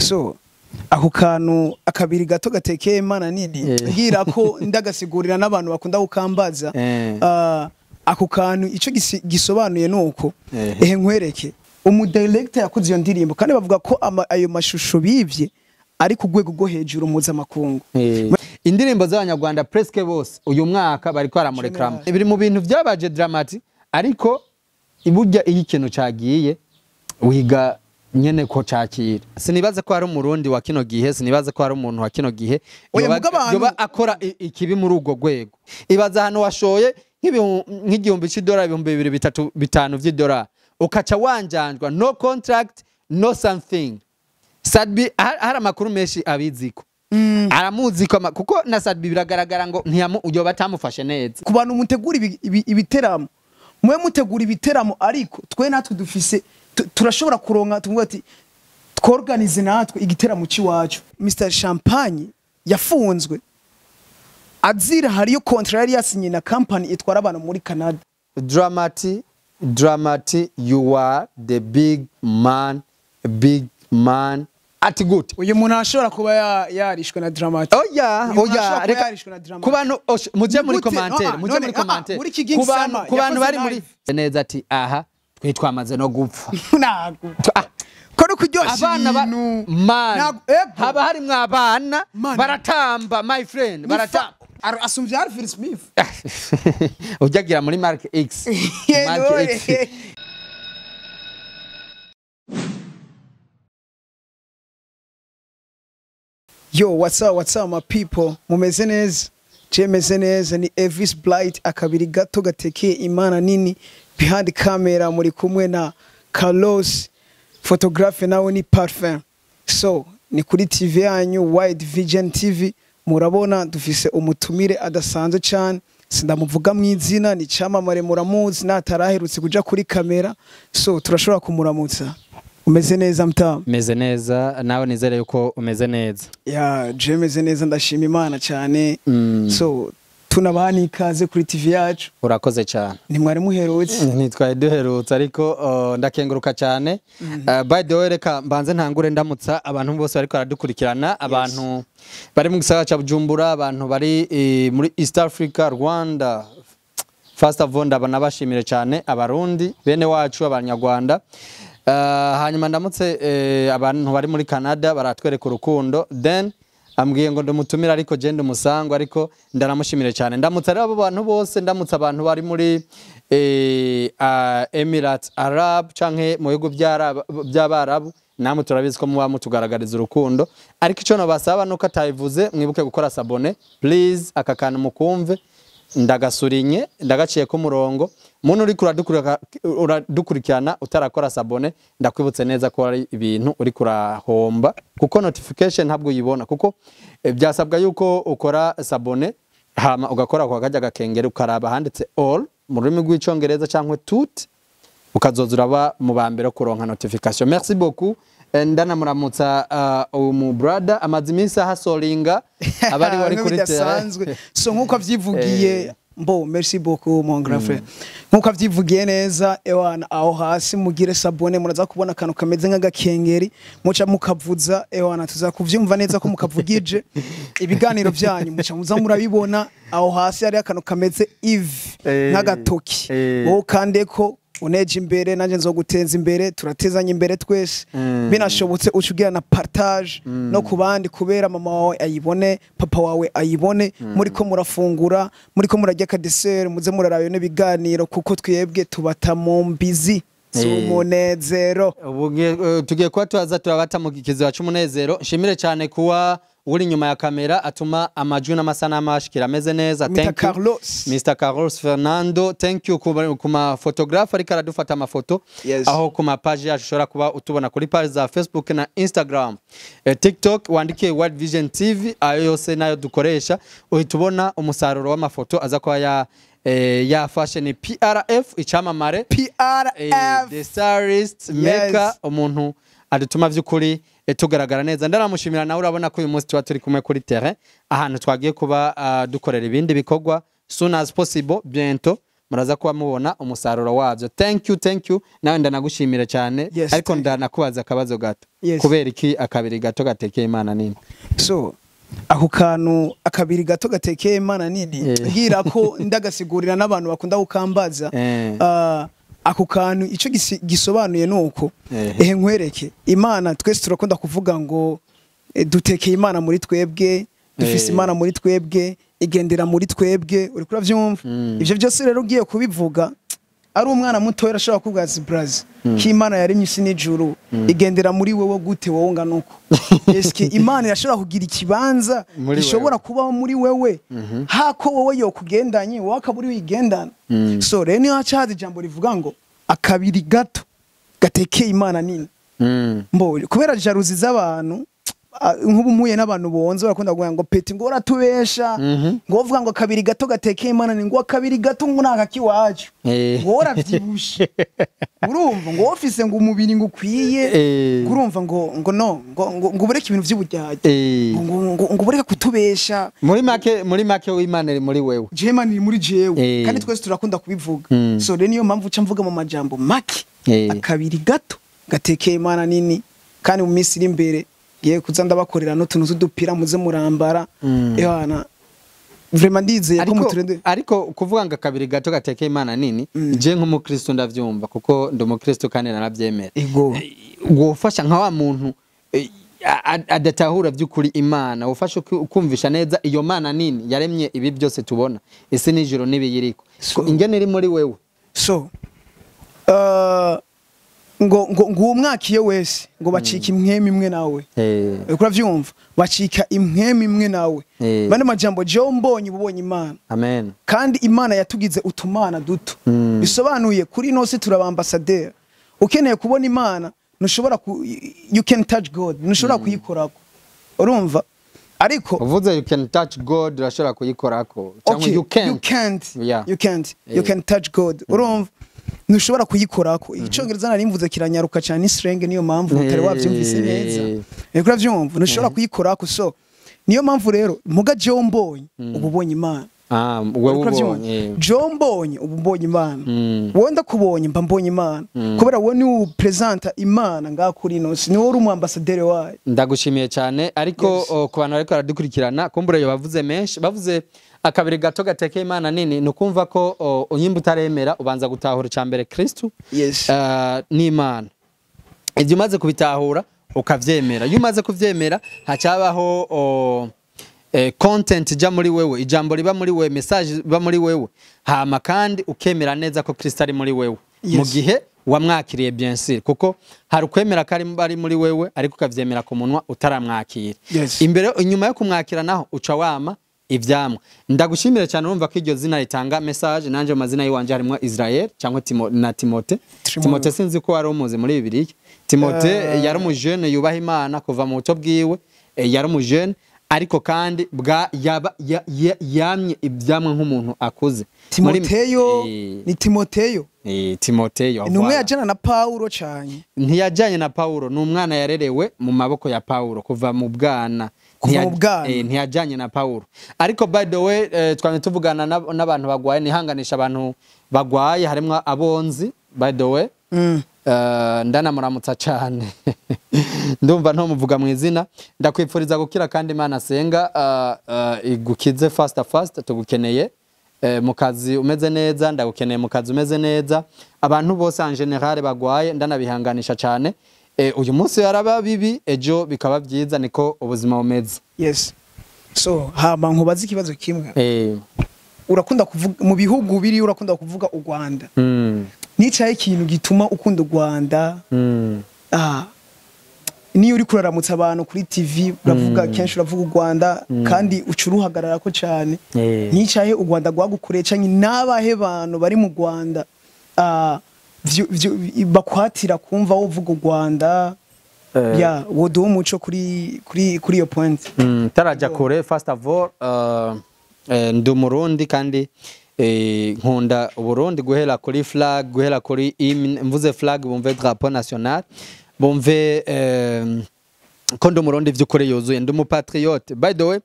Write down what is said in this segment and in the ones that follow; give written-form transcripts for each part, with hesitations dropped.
So ako kantu akabiri gato gatekeye Imana nini, ngira ko ndagasigurira n'abantu bakunda gukambaza. Ako kantu ico gisobanuye nuko ehe nkwereke umu director yakoze iyo ndirimbo, kandi bavuga ko ayo mashusho bivye ari ku rwego rwo hejuru mpuzamakungu. Indirimbo z'abanyarwanda presque bose uyu mwaka bariko baramureklama, biri mu bintu byabaje Drama-T, ariko iburya iyo ikintu cagiye wiga nyene ko cakira. Sinibaza ko hari umurundi wa kino gihe, sinibaza ko hari umuntu wa kino gihe yoba akora ikibi muri urwo rwego. Ibaza hano washoye nk'igihumbi c'idolari, 2000, 3, 5 vy'idolari, ukaca wanjanjwa, no contract, no something. Sat-B hari amakuru menshi abiziko, aramuziko kuko na Sat-B biragaragara ngo ntiyamu batamufashe neza. Ku bantu mutegura ibiteramo, mwe mutegura ibiteramo, ariko twe natwe dufise turashobora kuronka tuvuga ati tworganize natwe igiteramo ciwacu. Mr Champagne yafunzwe azira hariyo contract yari yasinye na company itwara abantu muri Canada. Drama-T, Drama-T, you are the big man, big man. Ati gute uyu muntu ashobora kuba yarishwe na Drama-T? Oya, oya, reka ku bantu muje muri commentaire, muje muri commentaire, ku bantu bari muri neza ati aha twe twamaze no gupfa. Nago ko no kuryoshya ibintu man, haba hari mwabana baratamba, my friend, baratamba. Asumvya Alfred Smith ujagira muri Mark X. Mark X. Yo, what's up, what's up my people? Mumeze neza? Je meze neza, ni Elvis Blight akabiri gato gatekeye Imana nini. Behind camera muri kumwe na Carlos, photographe nawe ni Parfum. So ni kuri TV yanyu Wide Vision TV, murabona dufise umutumire adasanzwe cyane, sindamuvuga mu izina, ni camamare muramuzi nataraherutse kuja kuri kamera, so turashobora kumuramutsa. Umeze neza mtamu? Meze neza, nawe nizere yuko umeze neza. Ya, je meze neza, ndashima Imana cyane. So tunabani ikaze kuri TV yacu. Urakoze cyane. Ntimwari muherutse? Ntitwari duherutse, ariko ndakenguruka cyane. By the way, reka mbanze ntangure ndamutsa abantu bose bariko baradukurikirana, abantu bari mu gisagara ca Bujumbura, abantu bari muri East Africa, Rwanda. First of all ndabanabashimire cyane abarundi bene wacu abanyarwanda. Hanyuma ndamutse abantu bari muri Canada baratwereka urukundo, then ambwiye ngo ndumutumira ariko je ndumusango, ariko ndaramushimire cyane. Ndamutse rero abo bantu bose, ndamutse abantu bari muri Emirates Arab canke mu bihugu by'Abarabu, namwe turabizi ko muba mutugaragariza urukundo, ariko ico nabasaba nuko atayivuze mwibuke gukora s'abonner please, aka kantu mukumve ndagasurinye ndagaciye ku murongo. Muntu uri uradukurikirana utarakora s'abonner, ndakwibutse neza ko ari ibintu uri kurahomba, kuko notification ntabwo uyibona, kuko byasabwa yuko ukora s'abonner hama ugakora kwa kajya gakengera ukaraba handitse all mu rurimi rw'icongereza cyangwa tout, ukazoza uraba mu bambere kuronka notification. Merci beaucoup. Ndanamuramutsa umu brother amaze iminsi ahasolinga abari wari kuri bidasanzwe. So nkuko avyivugiye, mbo merci beaucoup mon grand frère, nkuko avyivugiye neza ewana, aho hasi mugire s'abonner, muraza kubona akantu kameze nk'agakengeri muca mukavuza ewana, tuzakuvyumva neza ko mukavugije ibiganiro byanyu muca muza murabibona. Aho hasi hari akantu kameze ivi nk'agatoki, wowe kandeko uneje imbere nanje nzogutenza imbere, turatezanye imbere twese. Binashobotse ucugira na partage no kubandi, kubera mama wawe ayibone, papa wawe ayibone, muri ko murafungura, muri ko murarya ka dessert, muze murarayo n'ibiganiro, kuko twebwe tubata mu mbizi z'umunezero. Ubu tugiye kuba tubaza turabata mu kiziba c'umunezero. Nshimire cyane kuwa uri nyuma ya kamera atuma amajwi n'amasanamu ashikira ameze neza. Mr. Thank you Carlos. Mr. Carlos Fernando, thank you kuma photographe ariko aradufata amafoto. Yes. Aho kuma page yacu ushobora kuba utubona kuri page za Facebook na Instagram, TikTok, wandike World Vision TV, ayo yose nayo dukoresha uhita ubona umusaruro w'amafoto aza kuba ya yafashe. Ni PRF icamamare, PRF the stylist maker, umuntu adutuma vy'ukuri tugaragara neza. Ndaramushimira nawe, urabona ko uyu munsi tuba turi kumwe kuri terrain, ahantu twagiye kuba dukorera ibindi bikorwa. Soon as possible, bientôt Muraza kuba mubona umusaruro wabyo. Thank you, thank you. Nawe ndanagushimira cyane. Yes, ariko thank you. Ndanakubaza akabazo gato. Yes. Kubera iki akabiri gato gatekeye Imana nini? So ako kantu, akabiri gato gatekeye Imana nini, ngira ko ndagasigurira n'abantu bakunda kukambaza. Ako kantu ico gisobanuye nuko ehe nkwereke, Imana twese turakunda kuvuga ngo dutekeye Imana muri twebwe, dufise Imana muri twebwe, igendera muri twebwe, uriko uravyumva? Ivyo byose rero ugiye kubivuga ari umwana mutoya arashobora kuvuga ati: "Brazi, ko Imana yaremye isi n'ijuru, igendera muri wewe gute wowe ungana uko? Eske Imana irashobora kugira ikibanza muri gishobora wewe. kubaho muri wewe, hako wowe yokugendanye, wowe akaba uri wigendana?" So rero niyo haca haza ijambo rivuga ngo akabiri gato gatekeye Imana nini. Mbo kubera jalousie z'abantu, nk'ubu mpuye n'abantu bonze barakunda kuvuga ngo: "Petit, ngo uratubesha, ngo uvuga ngo akabiri gato gatekeye Imana ni ngo akabiri gato ngo naka kiwacu, ngo uravyibushe, urumva ngo ufise ngo umubiri ngo ukwiye, ngo urumva ngo no ngo ubureke ibintu vy'uburyarya, ngo ubureke kutubesha." Muri make w'Imana iri muri wewe. Jewe Imana iri muri jewe, kandi twese turakunda kubivuga. So rero niyo mpamvu uca mvuga mu majambo make, akabiri gato gatekeye Imana nini. Kandi mu minsi iri imbere ngiye kuza ndabakorera n'utuntu tw'udupira muze murambara. Ehana, vraiment ndizeye ko Ariko, muturende. ariko kuvuga ngo akabiri gato gatekeye Imana nini, je nk'umukristo ndavyumva, kuko ndi umukristo kandi naravyemera. Ego. Wofasha nka wa muntu adatahura by'ukuri Imana, wofasha ukumvisha neza iyo Mana nini yaremye ibi byose tubona, isi n'ijuru n'ibiyiriko, ko ingene iri muri wewe. So ngo uwo mwakiye wese ngo bacika impwemu imwe nawe. Uriko uravyumva? Bacika impwemu imwe nawe. Bane majambo, jewe mbonye ubonye Imana. Amen. Kandi Imana yatugize utumana duto. Bisobanuye kuri ino si turaba ambassadeur. Ukeneye kubona Imana, ntushobora ku, you can touch God, ntushobora kuyikorako, urumva? Ariko Uvuze "you can touch God", urashobora kuyikorako cyangwa Okay, you can't? You can't. You can't. You can touch God, urumva? Ntushobora kuyikorako. Icyongereza nari mvuze kiranyaruka cyane, slang, niyo mpamvu utari wabyumvise neza. Uriko uravyumva? Ntushobora kuyikorako. So niyo mpamvu rero muga jewe mbonye uba ubonye Imana. Ah, wewe Uriko uravyumva? ubonye. Jewe mbonye uba mbonye Imana. Wowe ndakubonye mba mbonye Imana, kubera wowe niwe upresenta Imana ngaha kuri ino si, niwe uri umu ambassadeur wayo. Ndagushimiye cyane. Ariko Yes. ku bantu bariko baradukurikirana, kumbure yo bavuze menshi, bavuze akabiri gato gatekeye Imana nini, ni ukumva ko unyimba utaremera ubanza gutahura icya mbere Kristu n'Imana. Ibyo umaze kubitahura ukavyemera, iyo umaze kuvyemera hacabaho content ijya muri wewe, ijambo riba muri wewe, message iba muri wewe, hama kandi ukemera neza ko Kristo ari muri wewe. Mu gihe wamwakiriye, bien sûr, kuko hari ukwemera ko ari muri wewe ariko ukavyemera ku munwa utaramwakira. Imbere inyuma yo kumwakira naho uca wama ivyamwa. Ndagushimira cyane. Urumva ko iryo zina ritanga message. Nanje mu mazina yiwanje harimo Israel cyangwa Timo, na Timote. Timote. Timote sinzi ko wari umuzi muri Bibiliya. Timote yari umujene yubaha Imana kuva mu buto bwiwe, yari umujene ariko kandi bwa yaba yamye ivyamwa nk'umuntu akuze. Timoteyo? Ni Timoteyo. Timoteyo. Ni umwe Voilà. yajana na Paulo cyane. Ntiyajyanye na Paulo, ni umwana yarerewe mu maboko ya Paulo kuva mu bwana. Kuva mu bwana. Ntiyajyanye na Paulo. Ariko by the way, twamye tuvugana n'abantu bagwaye, nihanganisha abantu bagwaye, harimo abonzi by the way. Ndanamuramutsa cyane, ndumva ntomuvuga mu izina. Ndakwipfuriza gukira kandi Imana asenga igukize fast fast. Tugukeneye mu kazi umeze neza, ndagukeneye mu kazi umeze neza. Abantu bose en général bagwaye ndanabihanganisha cyane. Uyu munsi yaraba bibi, ejo bikaba byiza, niko ubuzima bumeze. Yes. So hama nkubaza ikibazo kimwe. Urakunda kuvuga mu bihugu biri, urakunda kuvuga u Rwanda. Nicaye ikintu gituma ukunda u Rwanda? Niyo uri kuraramutsa abantu kuri TV uravuga kenshi, uravuga u Rwanda kandi uca uruhagarara ko cyane. Nicaye u Rwanda rwagukoreye canke n'abahe bantu bari mu Rwanda bakwatira kumva wovuga u Rwanda? Ya, woduha umuco kuri iyo point. Tarajya kure, first of all, ndi Umurundi kandi nkunda Uburundi guhera kuri flag, guhera kuri hymne. Mvuze flag bumve drapeau national, bumve ko ndi Umurundi vy'ukuri yuzuye, ndi umupatriote. By the way,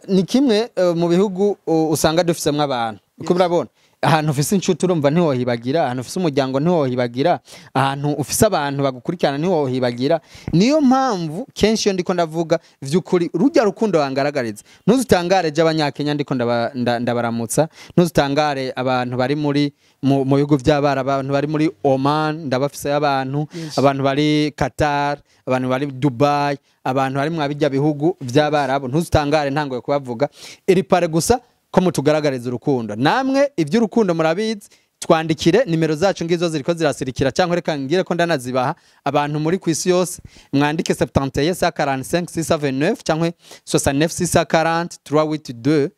ni kimwe mu bihugu usanga dufisemwo abantu uko urabona. Ahantu ufise inshuti, urumva, ntiwohibagira. Ahantu ufise umuryango, ntiwohibagira. Ahantu ufise abantu bagukurikirana, ntiwohibagira. Niyo mpamvu kenshi iyo ndiko ndavuga vy'ukuri, rujya rukundo bangaragariza, ntuzutangare je Abanyakenya ndiko ndabaramutsa, ntuzutangare abantu bari muri mu bihugu by'Abarabu, abantu bari muri Oman, ndabafise abantu, abantu bari Qatar, abantu bari Dubai, abantu bari mwa bijya bihugu by'Abarabu, ntuzutangare ntangoye kubavuga. Iri pare gusa ko mutugaragariza urukundo. Namwe iby'urukundo murabizi, twandikire, nimero zacu ngizo ziriko zirasirikira, cyangwa reka ngire ko ndanazibaha. Abantu muri ku isi yose mwandike 71 145 629 cyangwa 69 640 382.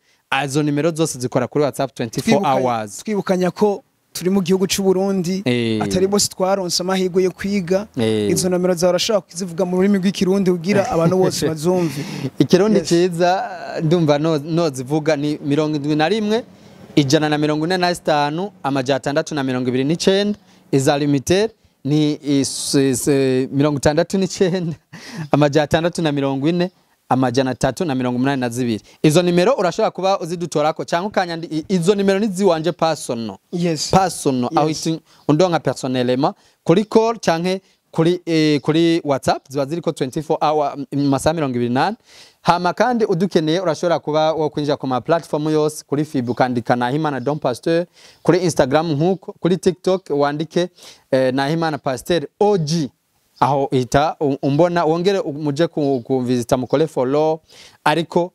Izo nimero zose zikora kuri WhatsApp 24 hours. Twibukanya ko turi mu gihugu cy'u Burundi, atari bose twaronse amahirwe yo kwiga. Izo nomero zawe urashobora kuzivuga mu rurimi rw'Ikirundi kugira abantu bose bazumve. Ikirundi ciza, ndumva nozivuga ni 71 145 629. Iza Lumitel ni 69 640 382. Izo nimero urashobora kuba uzidutorako cyangwa ukanyandi. Izo nimero ni ziwanje personal, personal, aho undonka personnellement kuri call canke kuri WhatsApp, ziba ziriko 24 hour, masaha 24. Hama kandi udukeneye, urashobora kuba wo kwinjira ku ma platform yose. Kuri FB ukandika Nahimana Don Pasteur, kuri Instagram nkuko, kuri TikTok wandike Nahimana Pasteur OG, aho ihita umbona. Wongere muje ku visita, mukore follow. Ariko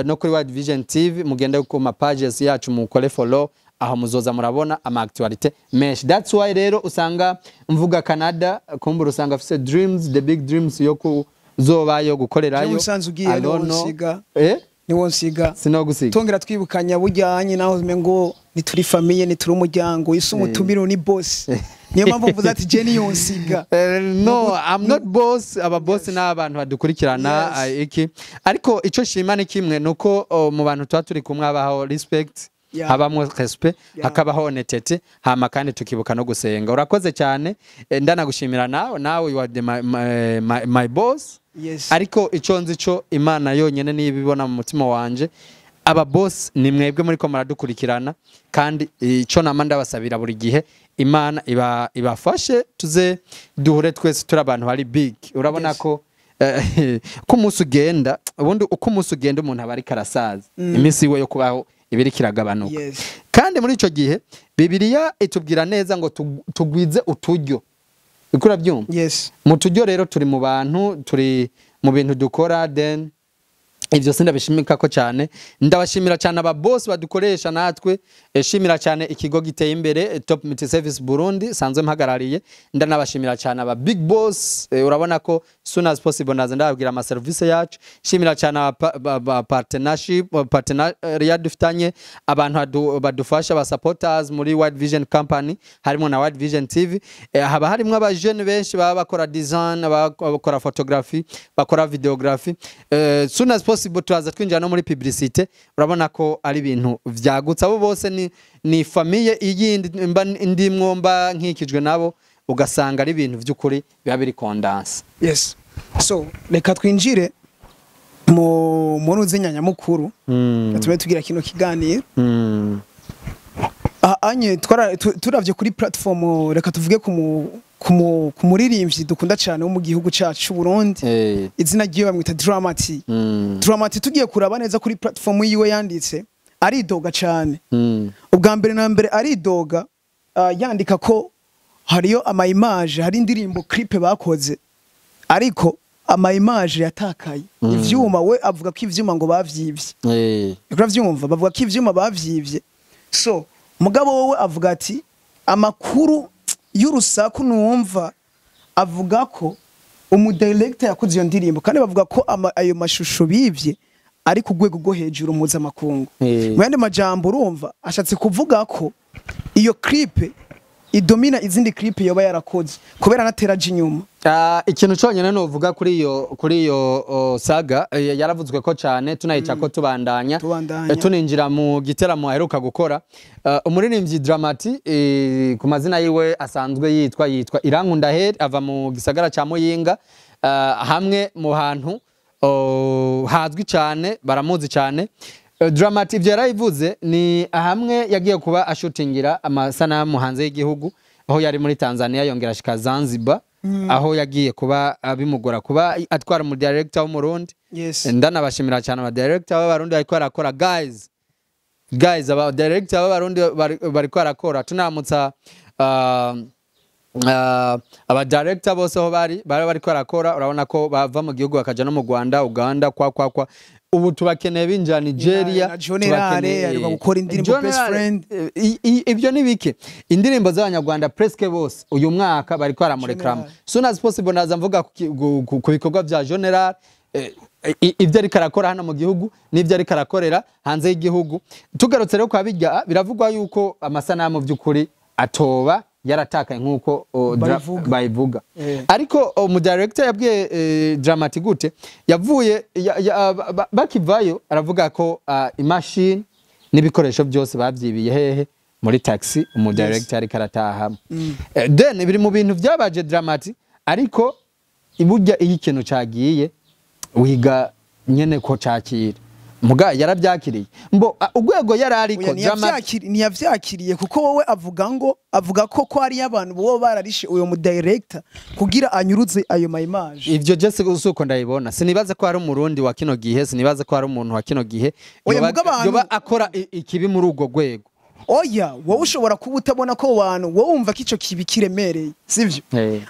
no kuri World Vision TV, mugende ku ma pages yacu mukore follow, aho muzoza murabona ama actualité menshi. That's why rero usanga mvuga Canada, kumbura usanga afise dreams, the big dreams yo kuzobayo, gukorerayo. Jewe usanze ugiye I don't know. niwonsiga. Eh? Niwonsiga. Sinogusiga. Tongera twibukanya bujyanye naho ngo nituri famille, nituri umuryango, isi umutumire ni boss, niyo mpamvu mvuze ati je niyonsiga. No, I'm not boss. Aba boss ni abantu badukurikirana. Iki ariko ico shima ni kimwe, nuko mu bantu tuba turi kumwe habaho respect, habamwo respect, hakabaho honnêteté, hama kandi tukibuka no gusenga. Urakoze cyane, ndanagushimira nawe, you are my boss. Ariko ico nzi co Imana yonyene niyo ibibona mu mutima wanje. Aba boss ni mwebwe muri ko muradukurikirana, kandi ico nama ndabasabira buri gihe, Imana ibafashe tuze duhure twese turi abantu bari big. Urabona ko ko umunsi ugenda, ubundi uko umunsi ugenda umuntu aba ariko arasaza, iminsi iwe yo kubaho ibiri kiragabanuka. Kandi muri ico gihe Bibiliya itubwira neza ngo tugwize uturyo. Uriko urabyumva? Yes. Mu turyo rero turi mu bantu, turi mu bintu dukora, then ivyo sindabishimika ko cyane. Ndabashimira cyane aba boss badukoresha natwe, shimira cyane ikigo giteye imbere, Top Multi Service Burundi sanzwe mpagarariye. Ndanabashimira cyane aba big boss, urabona ko soon as possible ndaza ndababwira ama service yacu. Shimira cyane aba partnership, partenariat dufitanye, abantu badufasha, ba supporters muri World Vision Company, harimo na World Vision TV. Haba harimo aba jeune benshi baba bakora design, bakora photography, bakora videography. Soon as possible turaza twinjira no muri publicité. Urabona ko ari ibintu vyagutse. Abo bose ni famille iyindi mba ndimwo, mba nkikijwe nabo, ugasanga ari ibintu vy'ukuri biba biri condensé. Yes, so reka twinjire mu muri nyamukuru, tube tugira kino kiganiro. Aha anye turavye kuri platform, reka tuvuge ku muririmbyi dukunda cyane wo mu gihugu cyacu cy'u Burundi, izina ryiwe bamwita Dramati. Dramati, tugiye kuraba neza kuri platform yiwe yanditse, aridoga cyane. Ubwa mbere na mbere aridoga, yandika ko hariyo ama image, hari indirimbo clip bakoze ariko ama image yatakaye, ivyuma, we avuga ko ivyuma ngo bavyivye. Uravyumva, bavuga ko ivyuma bavyivye. So mugabo wowe avuga ati amakuru y'urusaku numva avuga ko umudirector yakoze iyo ndirimbo, kandi bavuga ko ayo mashusho bivye ari ku rwego rwo hejuru mpuzamakungu. Mu yandi majambo, urumva ashatse kuvuga ko iyo clip idomina izindi clip yoba yarakoze kubera anateraje inyuma. Ikintu cyonyine novuga kuri iyo saga, yaravuzwe ko cyane, tunayica ko tubandanya. Tubandanya. Tuninjira mu giteramo aheruka gukora. Umuririmbyi Dramati, ku mazina yiwe asanzwe yitwa Irankunda Heri, ava mu gisagara ca Muyinga, hamwe mu hantu hazwi cyane, baramuzi cyane. Drama T ivyo yarayivuze ni hamwe yagiye kuba ashutingira amasanamu hanze y'igihugu, aho yari muri Tanzania, yongera ashika Zanzibar, aho yagiye kuba bimugora kuba atwara mu director w'Umurundi. Ndanabashimira cyane aba director b'Abarundi bariko barakora, guys. Guys, aba director b'Abarundi bariko barakora. Tunamutsa aba director bose aho bari bariko barakora. Urabona ko bava mu gihugu bakaja no mu Rwanda, Uganda, kwa kwa kwa. Ubu tubakeneye binjira Nigeria. Na Generale aheruka gukora indirimbo Generale, Best Friend. Ibyo ni bike. Indirimbo z'Abanyarwanda presque bose uyu mwaka bariko baramureklama. General. Soon as possible naza mvuga ku bikorwa vya General, ibyo ariko arakora hano mu gihugu n'ibyo ariko arakorera hanze y'igihugu. Tugarutse rero kwa bijya, biravugwa yuko amasanamu by'ukuri atoba yaratakaye nk'uko Babivuga. bayivuga. Ariko umu director yabwiye Drama T gute yavuye bakivayo, aravuga ko imashini n'ibikoresho byose babyibiye hehe? Muri taxi umu director ariko aratahamo. Then biri mu bintu byabaje Drama T, ariko burya iyo ikintu cagiye wiga nyene ko cakira, muga yarabyakiriye mbo urwego yari ariko Oya, Drama T. Ntiyavyakiriye kuko wowe avuga ngo avuga ko hari abantu bo bararishe uyo mu director kugira anyuruze ayo ma image. Ivyo je si uko ndabibona. Sinibaza ko hari Umurundi wa kino gihe, sinibaza ko hari umuntu wa kino gihe Oya, muga abantu- yoba akora ikibi muri urwo rwego. Oya, wowe ushobora kuba utabona ko bantu wowe wumva ko ico kibi kiremereye, sivyo?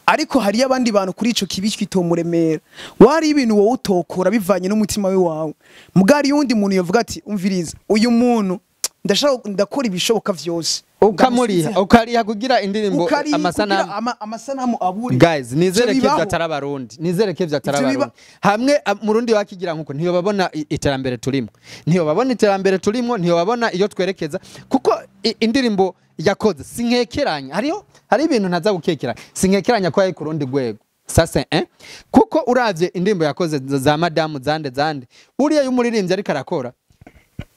Ariko hariyo abandi bantu kuri ico kibi kitomuremera. Wari ibintu wowe utokora bivanye n'umutima we wawe, muga hari uwundi muntu yovuga ati: "Umviriza, uyu muntu ndashaka, ndakora ibishoboka vyose." Ukamuriha, ukariha kugira indirimbo Ukariha amasanamu kugira amasanamu abure. Guys, nizere ko Ivyo ivyo bibaho. atari Abarundi, nizere ko ivyo atari Ivyo Abarundi. Hamwe Murundi wakigira nkuko, ntiyo babona iterambere turimo, ntiyo babona iterambere turimo, ntiyo babona iyo twerekeza, kuko indirimbo yakoze sinkekeranya, hariho hari ibintu ntaza gukekeranya, sinkekeranya ko yari ku rundi rwego. Ça c'est un, kuko uravye indirimbo yakoze za madamu zande zande, buriya y'umuririmbyi ariko arakora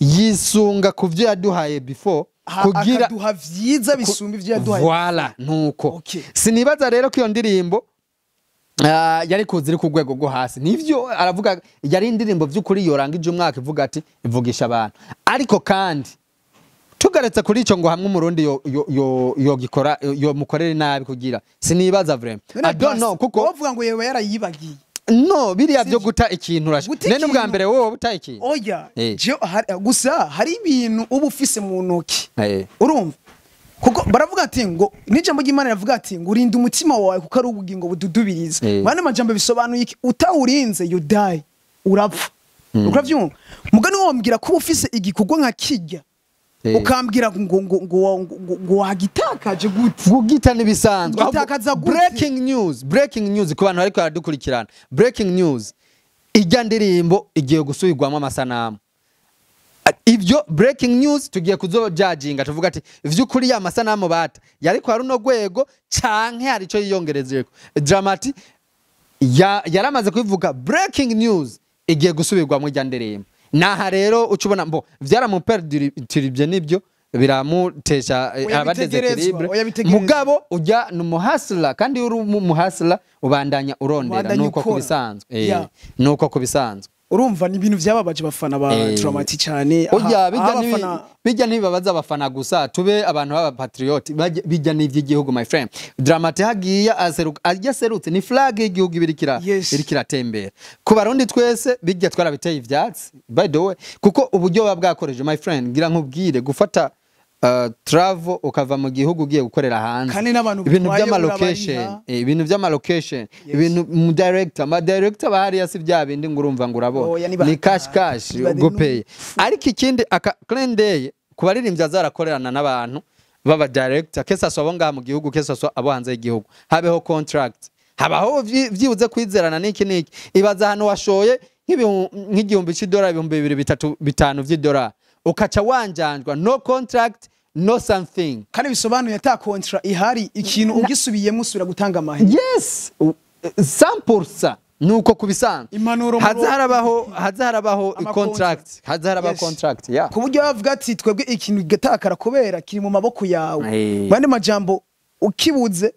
yisunga ku vyo yaduhaye before kugira akaduha vyiza bisumba ivyo yaduhaye. Voilà, nuko. Sinibaza rero ko iyo ndirimbo yari kuza iri ku rwego rwo hasi. Nivyo aravuga, yari indirimbo vy'ukuri yorangije umwaka, ivuga ati ivugisha abantu. Ariko kandi tugaretse kuri ico ngo hamwe Umurundi yo yo yo yogikora, yo mukorere nabi kugira, sinibaza vraiment, I don't know, kuko wovuga ngo yewe yarayibagiye. No, biriya byo guta ikintu urasha Guta nene ubwa ikintu- mbere wowe uta ikintu. Oya, gusa hari ibintu uba ufise mu ntoki. Urumva, kuko baravuga ati ngo n'ijambo ry'Imana riravuga ati ngo urinde umutima wawe kuko ari ubugingo bududubiriza. Mwana, majambo bisobanuye iki? Utawurinze, you die, urapfa. Uravyumva? Mugani wombwira ko uba ufise igikorwa nka kirya, ukambwira ngo wagitakaje gute? Gugita nibisanzwe. Gutakaza gute? Breaking news, breaking news ku bantu bariko baradukurikirana, breaking news: ijya ndirimbo igiye gusubirwamo amasanamu. Ibyo breaking news, tugiye kuzojajinga tuvuga ati vy'ukuri ya masanamu bata yari kwa runo rwego canke hari ico yiyongerezeko. Drama T yaramaze kubivuga, breaking news, igiye gusubirwamo ijya ndirimbo. Naha rero uca ubona mbo vyaramuperturibye, nibyo biramutesha Oya, aba bitegerezwa, déséquilibre. oya, bitegerezwa. Mugabo ujya ni umuhasila, kandi iyo uri umuhasila ubandanya urondera. Ubandanya Nuko ukora. kubisanzwe. Nuko kubisanzwe. Urumva ni ibintu vyababaje abafana ba Drama T cyane. Ujya Aha- bijya aho abafana- bijya ntibibabaza abafana gusa, tube abantu b'aba patriote, bijya n'ivy'igihugu, my friend. Drama T hagiye aseruka, ajya aserutse ni flag y'igihugu ibirikira iriko iratembera ku Barundi twese. Bijya twarabiteye ivyatsi, by the way, kuko uburyo buba bwakoreje, my friend, ngira nkubwire, gufata travel ukava mu gihugu ugiye gukorera hanze, Kandi n'abantu ibintu bitwaye by'ama location, urabariha. Ibintu by'ama location, ibintu mu director, ma director bahariya si bya bindi ngo urumva ngo urabona Oya, ni ni cash cash Niba gupeye. Ariko ikindi, aka clin d'œil ku baririmbyi azarakorerana n'abantu baba director, que ça soit abo ngaha mu gihugu, que ça soit abo hanze y'igihugu, habeho contract, habaho vyibuze kwizerana n'iki n'iki. Ibaza ahantu washoye nk'igihumbi c'idolari, 2000, 3, 5 vy'idolari, ukaca wanjanjwa, no contract, no something. Kandi bisobanuye ata contrat ihari, ikintu ugisubiyemo usubira gutanga amahera. Yes, 100%, nuko kubisanzwe. Impanuro Haza harabaho Ama contract, haza harabaho contract, yeah. Ku buryo bavuga ati twebwe ikintu gigatakara kubera kiri mu maboko yawe. Mandi majambo, ukibuze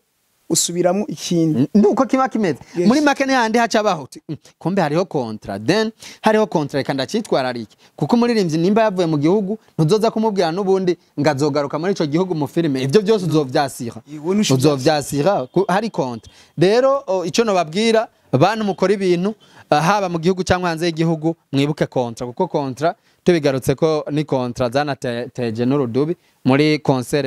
Usubiramo ikindi. Nuko kiba kimeze. Yes. Muri make n'ahandi hacabaho uti, kumbe hariho contrat, then hariho contrat, reka ndacyitwararike, kuko umuririmbyi nimba yavuye mu gihugu ntuzoza kumubwira n'ubundi ngo azogaruka muri ico gihugu mu filime, ivyo byose uzovyasira. Yewe, nusho. Uzovyasira hari contrat. Rero ico nobabwira, bantu mukora ibintu, haba mu gihugu cyangwa hanze y'igihugu, mwibuke contrat, kuko contrat tubigarutse ko ni contrat zanateje n'urudubi muri concert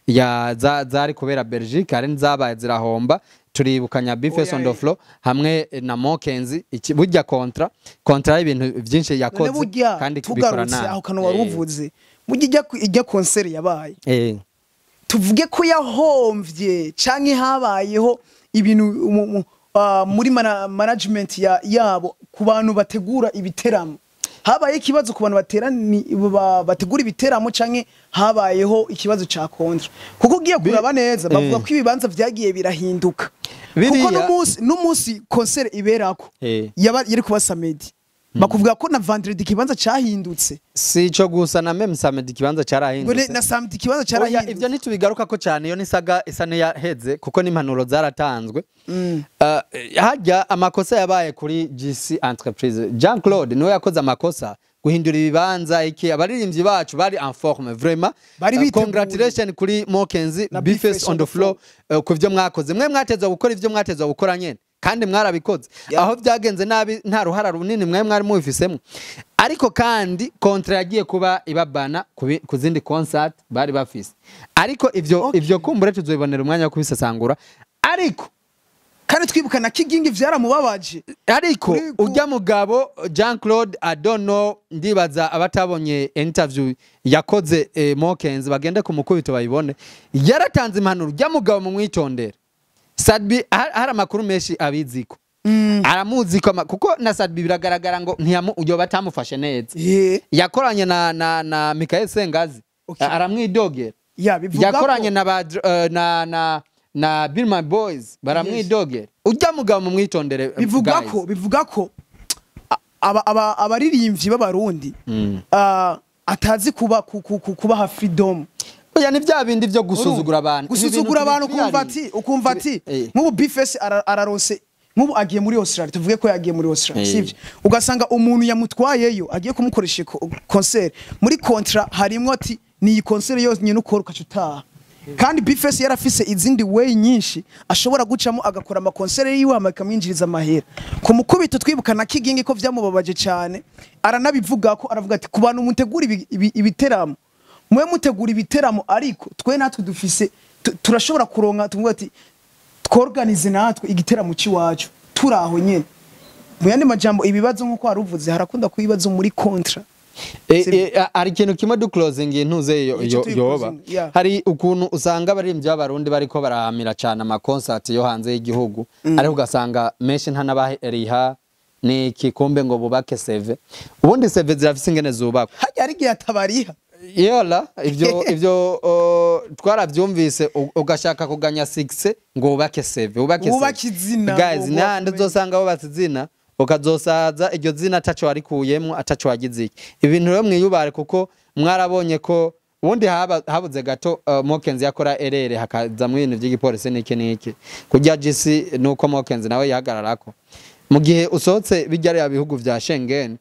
ya zari kubera Belgique, hari n'izabaye zirahomba. Turibukanya B-Face on the floor hamwe na Mokenzi. Iki burya contrat y'ibintu byinshi None yakoze burya kandi bikora tugarutse nabi. aho kantu wari uvuze, burya ijya concert yabaye, tuvuge ko yahomvye canke habayeho ibintu muri management yabo, ku bantu bategura ibiteramo, habaye ikibazo ku bantu bategura ibiteramo, canke habayeho ikibazo ca contrat? Kuko ugiye kuraba neza, bavuga ko ibibanza vyagiye birahinduka, kuko n'umunsi concert iberako yaba yari kuba samedi, bakuvuga ko na vendredi ikibanza cahindutse. Si ico gusa, na même samedi ikibanza Ngo carahindutse. Na samedi ikibanza Oya, carahindutse. ivyo ntitubigaruka ko cyane, iyo nisaga isa n'iyaheze, kuko n'impanuro zaratanzwe. Harya amakosa yabaye kuri GC Entreprise, Jean Claude niwe yakoze amakosa guhindura ibibanza. Iki abaririmbyi bacu bari en forme vraiment. Bari biteguye. Congratulation kuri Mokenzi, na B-Face on the floor, ku byo mwakoze. Mwe mwatezwa gukora ivyo mwatezwa gukora nyene, kandi mwarabikoze. Aho byagenze nabi nta ruhara runini mwe mwari mubifisemo, ariko kandi contrat yagiye kuba ibabana ku zindi concert bari bafise, ariko ivyo ivyo kumbure tuzobibonera umwanya wo kubisesangura, ariko Kandi twibuka na Kigingi vyaramubabaje. Ariko ujya mugabo Jean Claude, I don't know, ndibaza abatabonye interview yakoze Mokenzi bagende ku mukubito bayibone, yaratanze impanuro. Ujya mugabo mu mwitondere. Sat-B hari amakuru menshi abiziko, aramuzi ko kuko na Sat-B biragaragara ngo ntiyamu uyo batamufashe neza. Yakoranye na Michael Sengazi, aramwidogera. Ya, bivuga Yakoranye na ba na Bill Boys, baramwidogera. Ujya mugabo mu mwitondere, bivuga guys. Ko bivuga ko abaririmbyi b'Abarundi atazi kuba kubaha freedom. Oya, ni bya bindi byo gusuzugura abantu. Gusuzugura abantu, ukumva ati nk'ubu B-Face araronse, nk'ubu agiye muri Australia, tuvuge ko yagiye muri Australia, sivyo? Ugasanga umuntu yamutwayeyo agiye kumukoresha concert, muri contrat harimwo ati ni iyi concert yose nyine ukora ukaca utaha, kandi B-Face yarafise izindi way nyinshi ashobora gucamo agakora ama concert yiwe hama ikamwinjiriza amahera ku mukubito. Twibuka na Kigingi ko vyamubabaje cyane, aranabivuga ko aravuga ati ku bantu mutegura ibiteramo, mwe mutegura ibiteramo, ariko twe natwe dufise turashobora kuronka, tuvuga ati tworganize natwe igiteramo cy'iwacu turaho nyene. Mu yandi majambo, ibibazo nk'uko waruvuze, harakunda kuba ibibazo muri contrat. Hari ikintu kimwe du closing intuze Ico turi yoba closing, yeah. Hari ukuntu usanga abaririmbyi b'Abarundi bariko barahamira cyane ama concert yo hanze y'igihugu, ariko ugasanga menshi ntanabariha ni kikumbe ngo bubake CV. Ubundi CV zirafise ingene zubakwa. Hajya hari igihe atabariha. Yola, ivyo twaravyumvise, ugashaka kuganya 6 ngo wubake CV, wubake CV. Wubake izina, guys, ngo nandi uzosanga wubatse izina, ukazosaza iryo zina ataco warikuyemwo, ataco wagize. Iki ibintu rero mwiyubare, kuko mwarabonye ko ubundi habuze gato Mokenzi yakora erere hakazamwo ibintu vy'igipolisi n'iki n'iki kurya GC, nuko Mokenzi nawe yihagararako. Mu gihe usohotse bijya ari bihugu vya Schengen,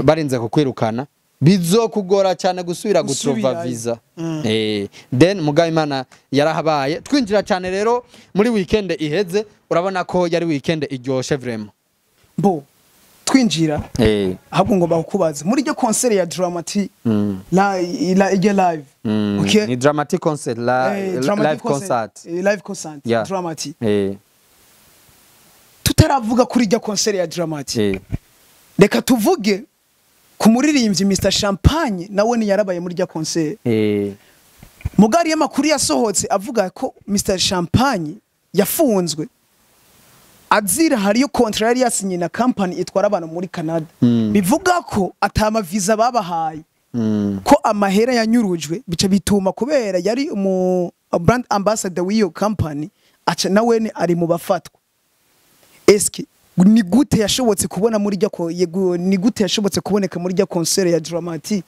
barinze kukwirukana, bizokugora cyane gusubira gutrova Gusubirayo. visa. Then mugabo Imana yarahabaye. Twinjira cyane rero muri weekend iheze, urabona ko yari weekend iryoshe vraiment. Bo twinjira, ahubwo ngomba kukubaza muri iryo concert ya Drama-T, la iryo live, okay? Ni dramatic concert la, Dramatic live concert. Live concert, Drama-T. Tutaravuga kuri iryo concert ya Drama-T, reka tuvuge ku muririmbyi Mr Champagne, nawe ntiyarabaye muri iryo concert. Mugari y'amakuru yasohotse avuga ko Mr Champagne yafunzwe azira hariyo contrat yari yasinye na company itwara abantu muri Canada, bivuga ko atama visa babahaye, ko amahera yanyurujwe, bica bituma kubera yari umu brand ambassador w'iyo company, aca nawe ni ari mu bafatwa. Eske ni gute yashobotse kubona muri rya ko yego, ni gute yashobotse kuboneka muri rya concert ya Drama-T,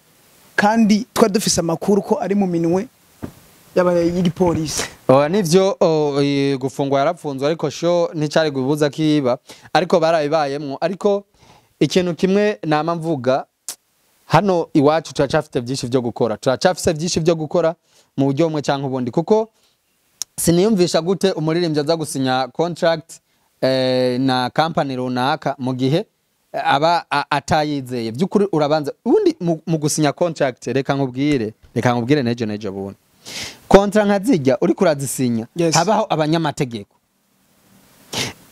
kandi twari dufise amakuru ko ari mu minwe y'igipolisi? Oya, nivyo, gufungwa yarapfunzwe, ariko show nticari gubuza kiba, ariko barabibayemwo. Ariko ikintu kimwe nama mvuga, hano iwacu turacafite byinshi vyo gukora, turacafise byinshi vyo gukora mu buryo bumwe canke ubundi, kuko siniyumvisha gute umuririmbyi aza gusinya contract na company runaka mu gihe aba atayizeye by'ukuri. Urabanza ubundi mu gusinya contract, reka nkubwire nejo bundi contrat nka zijya uriko urazisinya, habaho abanyamategeko.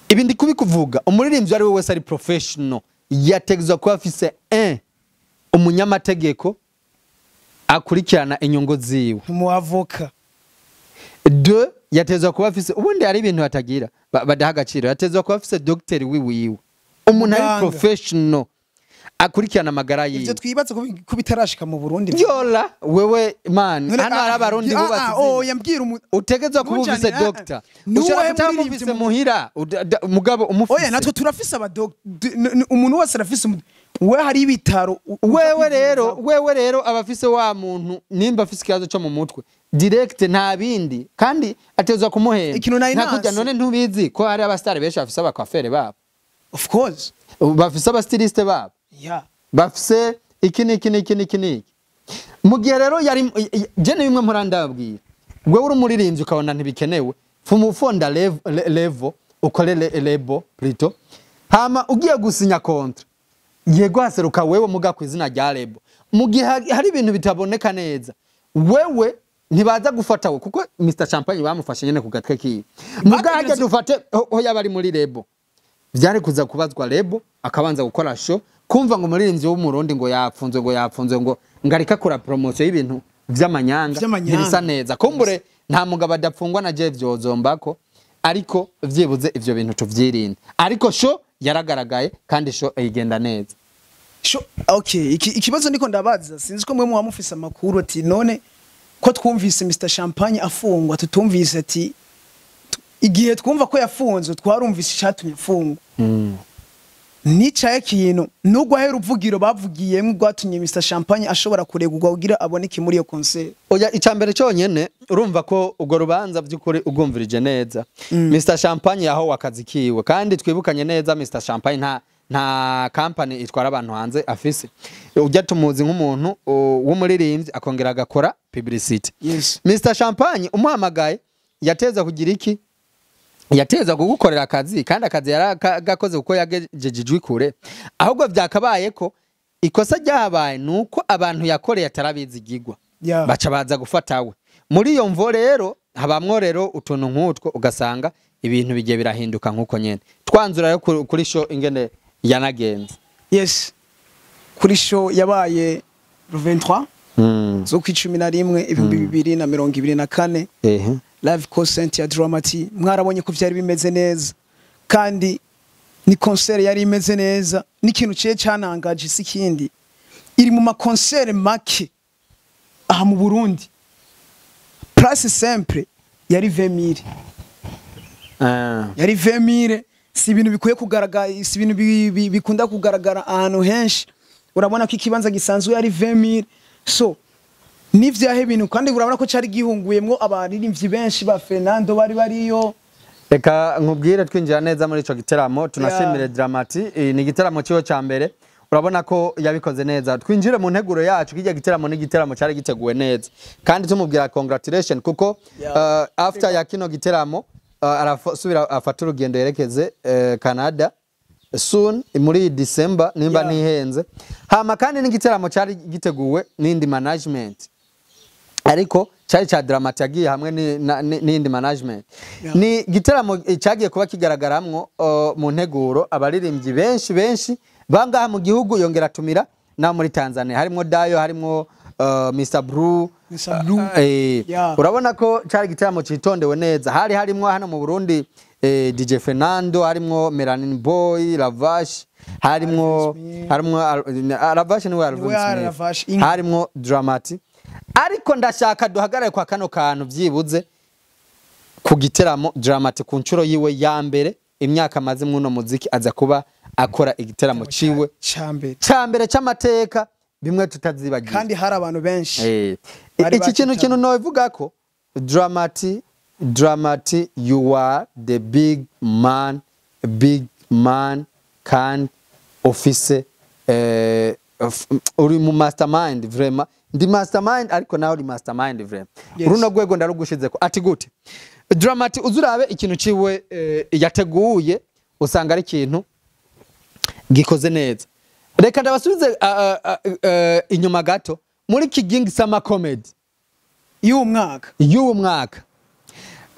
Ibi ndi kubikuvuga, umuririmbyi ari we wese ari professional yategezwa kuba afise un umunyamategeko akurikirana inyungu ziwe. Mu avocat. Deux, yatezwa kuba afise, ubundi hari ibintu batagira badaha agaciro, yatezwa kuba afise docteur wiwiwe, umuntu ari Muganga. professional akurikirana amagara Ivyo yiwe. twibaza ko bitarashika mu Burundi. Yola wewe man, None, hano hari Abarundi bubatse izina. Oya, mbwira Utegezwa kuba ufise Ntujane, doctor. Ni Ushobora uwahe kutaba muririmbyi mufise muhira, mugabo umufise. Oya, natwe turafise umuntu wese arafise we hari ibitaro Wewe rero, wewe rero abafise wa muntu, nimba afise ikibazo cyo mu mutwe direct, nta bindi, kandi atezwa kumuhemba. Ikintu nari Nta kurya. nasi. None ntubizi ko hari abasitari benshi bafise abakwafere babo? Of course. Bafise aba styliste babo, bafise iki n'iki n'iki n'iki n'iki. Mu gihe rero yari je ni bimwe mpora ndababwira, wewe uri umuririmbyi ukabona ntibikenewe, fuma ufonda level, ukore label plutôt, hama ugiye gusinya contrat, yego haseruka wewe muga ku izina rya label. Mu gihe hari ibintu bitaboneka neza, wewe ntibaza gufata we, kuko Mr Champagne bamufashe nyene ku gatwe kiwe. Muga hajya dufate ho yaba ari muri label, vyari kuza kubazwa label, akabanza gukora show. Kumva ngo umuririmbyi w'Umurundi ngo yapfunzwe, ngo yapfunzwe, ngo ngarika akora promotion y'ibintu vy'amanyanga, Vy'amanyanga. ntibisa neza. Kumbure nta mugabo adapfungwa, na je vyozombako, ariko vyibuze ivyo bintu tuvyirinde. Ariko show yaragaragaye kandi show igenda neza. Okay, ikibazo ndiko ndabaza, sinzi ko mwe muba mufise amakuru, ati none ko twumvise Mr Champagne afungwa, tutumvise ati igihe twumva ko yafunzwe, twarumvise icatumye afungwa, nicaye kintu nubwo ahera uruvugiro bavugiyemwo rwatumye Mr Champagne ashobora kuregurwa kugira aboneke muri iyo concert? Oya, icambere cyonyene, urumva ko urwo rubanza by'ukuri ugumvirije neza, Mr Champagne yaho akazi kiwe, kandi twibukanye neza, Mr Champagne nta company itwara abantu hanze afise. Ujya tumuzi nk'umuntu w'umuririmbyi, akongera agakora publicity. Mr Champagne umuhamagaye yateza kugira iki? Yateza kugukorera akazi, kandi akazi yaragakoze kuko yagejeje ijwi kure. Ahubwo byakabaye ko ikosa ryahabaye nuko abantu yakoreye atarabizigirwa, baca baza gufata we. Muri iyo mvo rero habamwo rero utuntu nk'utwo, ugasanga ibintu bigiye birahinduka nk'uko nyene. Twanzura rero kuri show ingene yanagenze. Yes, kuri show yabaye 23 z'ukwa 11 2024, live concert ya Dramati, mwarabonye ko vyari bimeze neza, kandi ni concert yari imeze neza. N'ikintu ciye canangaje si kindi, iri mu ma concert make aha mu Burundi, place simple yari 20,000. Yari 20,000. Si ibintu bikwiye kugaragara, si ibintu bikunda kugaragara ahantu henshi. Urabona ko ikibanza gisanzwe yari 20,000. So n'ivyahe bintu, kandi urabona ko cari gihunguyemwo abaririmbyi benshi, ba Fernando bari bariyo. Reka nkubwire, twinjira neza muri ico giteramo, tunashimire Dramati. Ni igiteramo ciwe ca mbere, urabona ko yabikoze neza. Twinjire mu nteguro yacu. Kijya giteramo ni igiteramo cyari giteguwe neza, kandi tumubwira congratulation, kuko after ya kino giteramo arasubira afata urugendo yerekeze Canada soon muri December, nimba ntihenze. Hama kandi n'igiteramo cyari giteguwe n'indi management, ariko cyari cya Dramati yagiye hamwe n'indi management. Ni igiteramo cyagiye kuba kigaragaramwo mu nteguro abaririmbyi benshi benshi bangaha mu gihugu, yongera atumira n'abo muri Tanzania, harimwo Dayo, harimwo Mr Blue. Mr. Blue. Urabona ko cyari igiteramo citondewe neza. Hari harimwo hano mu Burundi DJ Fernando, harimwo Melanin Boy, Lavash, harimwo Alvin Smith. harimwo Lavash niwe Alvin Niwe Smith. Lavash. Harimwo Dramati. Ariko ndashaka duhagarare kwa kano kantu vyibuze ku giteramo Dramati ku nshuro yiwe ya mbere, imyaka amaze mw'uno muziki, aza kuba akora igiteramo ciwe Cambere ca mbere c'amateka, bimwe tutazibagira. Kandi hari abantu benshi bari Iki kintu bakitabye. kintu novuga ko Dramati Dramati, you are the big man, big man kandi ofise uri mu mastermind vraiment. Ndi mastermind ariko nawe uri mastermind vraiment. Yes. Runo rwego ndarugushizeko. Ati gute Dramati, uzurabe ikintu ciwe yateguye, usanga ari ikintu gikoze neza. Reka ndabasubize inyuma gato muri Kigingi Summer Comedy y'uwo mwaka. Y'uwo mwaka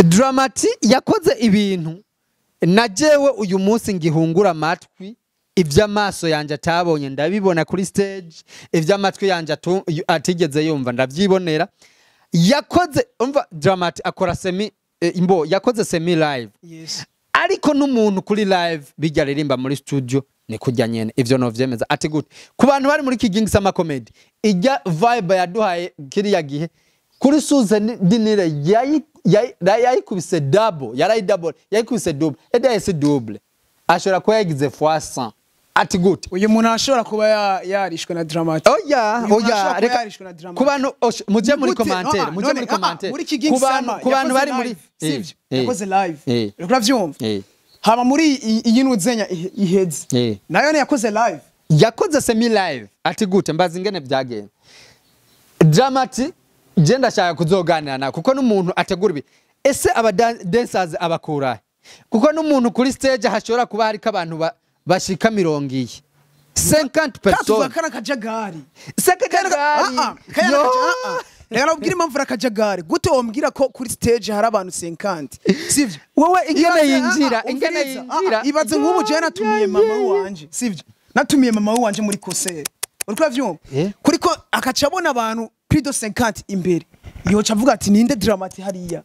Dramati yakoze ibintu na jewe uyu munsi ngihungura amatwi. Ivy'amaso yanje atabonye ndabibona kuri stage, ivy'amatwi yanje atigeze yumva ndavyibonera. Yakoze, umva, Dramati akora semi imbo yakoze semi live. Ariko n'umuntu kuri live bijya ririmba muri studio ni kujya nyene, ivyo no vyemeza. Ati gute ku bantu bari muri Kigingi Summer Comedy, ijya vibe yaduhaye kiriya gihe kuri Suze Dinire, yayikubise double, yarayi double, yayikubise double, eda yese double, ashobora kuba yagize fois 100. Ati gute? Uyu muntu ashobora kuba yarishwe na Dramati. Oya. Uyu muntu ashobora Oya, kuba reka yarishwe na Dramati. ku bantu muje muri Gute? commentaire, Ah, muje none, muri ah, commentaire. muri Kigingi Ku bantu, Summer ku bantu yakoze bari muri live, sivyo? Yakoze live. Uriko uravyumva? Eh. Hama muri iyi nuzenya iheze nayo yakoze live. Yakoze semi live. Ati gute? Mbazi ingene byagenze. Dramati je ndashaka kuzoganira nawe kuko n'umuntu ategura ibi. Ese aba dancers abakura? Kuko n'umuntu kuri stage hashobora kuba hariko abantu bashika 50 katuvuga personnes. Kana kajagari. Sekajagari. Ah, ah, kaya ah, ah. Reka nakubwire impamvu ari akajagari. Gute wombwira ko kuri stage hari abantu 50, sivyo? Wowe ingene yinjira, ingene umviriza, yinjira. Ibaze nk'ubu jewe natumiye mama wanje, sivyo? Natumiye mama wanje muri concert, uriko uravyumva? Eh. Kuri ko akaca abona abantu plus de 50 imbere, yoca avuga ati: "Ninde Dramati hariya?"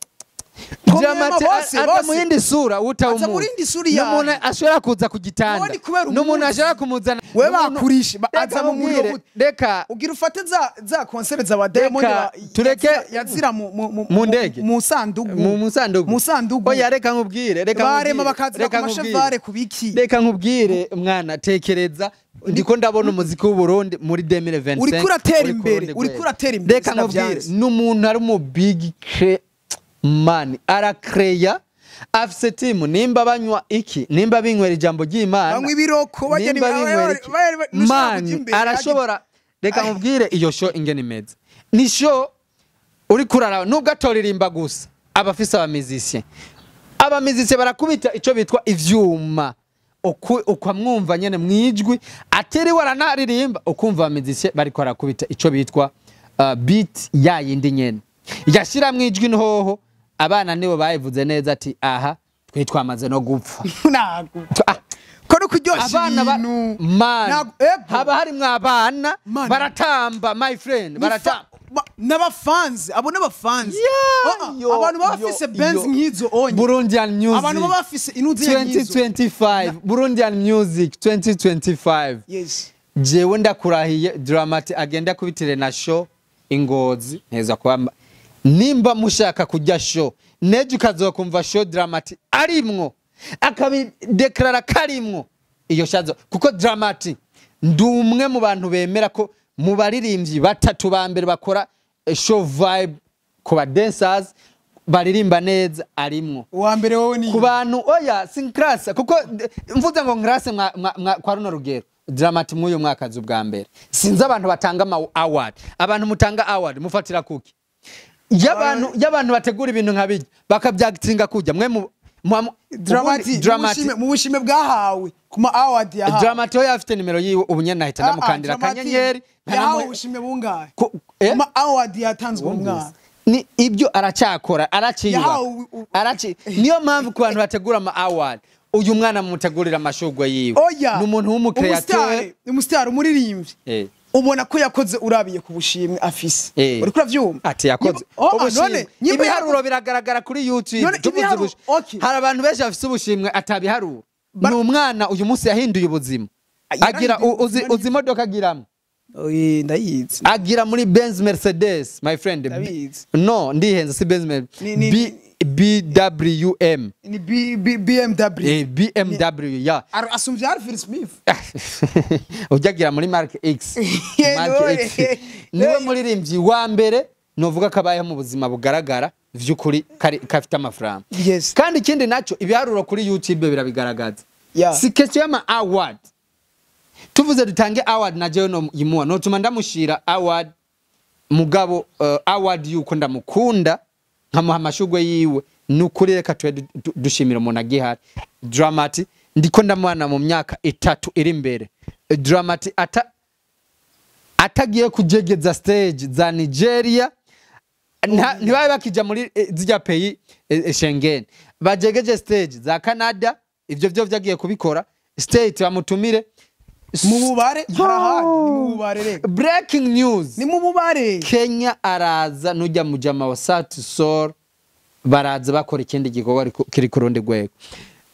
Dramati Bose, aza bose. mu yindi sura Aza muri yindi sura yawe. N'umuntu ashobora kuza ku gitanda, Wowe ni kubera n'umuntu umuzi. ashobora kumuzana. Wewe bakurishe, Reka aza mu muriro nkubwire, gute? Reka Ugira ufate za concert za ba Diamond Reka, yazira mu Mu ndege. mu sandugu. Mu sandugu. Mu sandugu. Oya, reka nkubwire, reka Barema nkubwire, bakazira reka ku nkubwire. mashevare ku biki. Reka nkubwire mwana, tekereza ndiko ndabona umuziki w'u Burundi muri 2025 Uriko uratera uri ku imbere, rundi uriko rwego. uratera imbere, Reka nkubwire, sinavyanse. n'umuntu ari mu big man, arakreya, afise team. Nimba banywa iki, nimba binywera ijambo ry'Imana, Banywa ibiroko, barya nimba binywera iki, ntushobora man, kuja imbere, arashobora. Reka nkubwire iyo show ingene imeze. Ni show uri kuraraba nubwo atoririmba gusa, aba afise abamizisye, abamizisye barakubita ico bitwa ivyuma. Ukamwumva nyene mwijwi atiriwe aranaririmba, ukumva abamizisye bariko barakubita ico bitwa beat ya yindi nyene yashiramwo ijwi. Nhoho abana nibo bayivuze neza ati: "Aha twe twamaze no gupfa." Ntago ko no kuryoshya Abana ibintu. Man, Ego. haba harimwo abana Man. baratamba, my friend, baratamba. N'abafanzi abo n'abafanzi. Yeah, Ah, ah, yo, abantu baba yo, bafise Benz yo. nk'izo onye. Burundian music. Abantu baba bafise inuzi nk'izo. 2025, Burundian music 2025. Yes. Jewe ndakurahiye, Dramati agenda kubitire na show ingozi nteza kuba nimba mushaka kujya show nejo ukazokumva show Dramati arimwo, akabideklarara karimwo iyo shazo, kuko Dramati ndi umwe mu bantu bemera ko mu baririmbyi batatu ba mbere bakora show vibe ku ba dancers baririmba neza arimwo. Uwa mbere wowe ni Ku bantu, oya, sinkrasa kuko mvuze ngo nkrase kwa runo rugero. Dramati mw'uyu mwaka azi ubwa mbere. Sinzi abantu batanga ama award, abantu mutanga award mufatira kuki y'abantu bategura ibintu nka bijya bakabyagitinga kujya mwe Dramati ubundi Dramati mu bushime bwahawe ku ma award yahawe. Dramati we afite nimero yiwe ubu nyene nahita ndamukandira Dramati akanyenyeri. yahawe ubushime bungahe Eh? ku ma award yatanzwe mu mwaka? Ni ibyo aracyakora, araciyubaka. Yahawe Araci niyo mpamvu ku bantu bategura ama award, uyu mwana mutegurira amashurwe yiwe. Oya. Ni umuntu w'umu créateur. Umusitari, umuririmbyi, ubona ko yakoze urabiye ku bushimwe afise. Uriko uravyumva? Ati yakoze Oh, ah, ubushimwe. none nyimba Ibiharuro biragaragara kuri YouTube. None Tuvuze okay. hari abantu benshi bafise ubushimwe atabiharuro. Ni umwana uyu munsi yahinduye ubuzima. Yarahinduye Agira uzi, ubuzima. uzi imodoka agiramo? Oye, ndayizi. Agira muri Benz, Mercedes, my friend. Ndabizi. No, ndihenze, si Benz, Ni- BWM. Ni B, BMW. BMW ya. Asumvya Alfred Smith. Ujyagira muri Mark X. Yeah, Mark no, X niwe muririmbyi wa mbere novuga ko abayeho mu buzima bugaragara. vy'ukuri kafite amafaranga. Yes. Kandi ikindi naco, ibiharuro kuri YouTube birabigaragaza. Yeah. Si question y'ama award. Tuvuze dutange award, na jewe no yimuha, notuma ndamushira award. Mugabo award yuko ndamukunda, nkamuha amashugwe yiwe. Nukuri reka tube dushimira umuntu agihari. Dramati ndiko ndamwana mu myaka 3 iri imbere, Dramati atagiye kujegeza stage za Nigeria, ntibabe bakija muri zijya pays Schengen, bajegeje stage za Canada. Ivyo vyo vyagiye kubikora state bamutumire. Mu bubare harahari, ni mu bubare rega. Breaking news. Ni mu bubare. Kenya araza, nujya mujama wa Sauti Sol baraza bakora ikindi gikorwa kiri ku rundi rwego.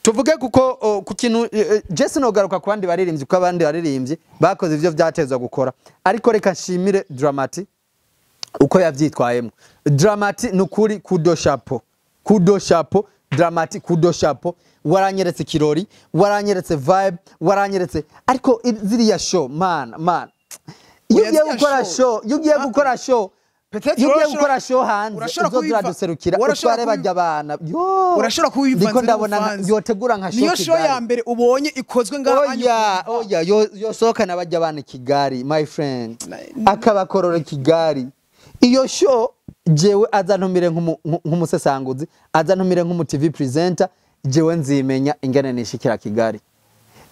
Tuvuge kuko ku kintu Jesse, nogaruka ku bandi baririmbyi, kuko abandi baririmbyi bakoze ivyo vyatezwa gukora, ariko reka nshimire Dramati uko yavyitwayemo. Dramati, nukuri kudo chapeau, kudo chapeau Dramati, kudo chapeau. Waranyeretse kirori, waranyeretse vibe, waranyeretse. Ariko ziriya show, man, man, iyo Oya, ugiye ziriya gukora show. show, iyo ugiye gukora show, Peut-être iyo ugiye urashobora- gukora show hanze, urashobora uzoza kubiva- uraduserukira, urashobora utware bajya abana. Yo, Urashobora kubivanze ndiko ndabona n'ubuvanze. yotegura nka show Niyo show Kigali. ya mbere ubonye ikozwe ngaha? Oya, oya, yosohokana bajya abana i Kigali, my friend, akabakorora i Kigali. Iyo show jewe azantumire nk'umusesanguzi, azantumire nk'umu TV presenter, jewe nzimenya ingene nishikira Kigali,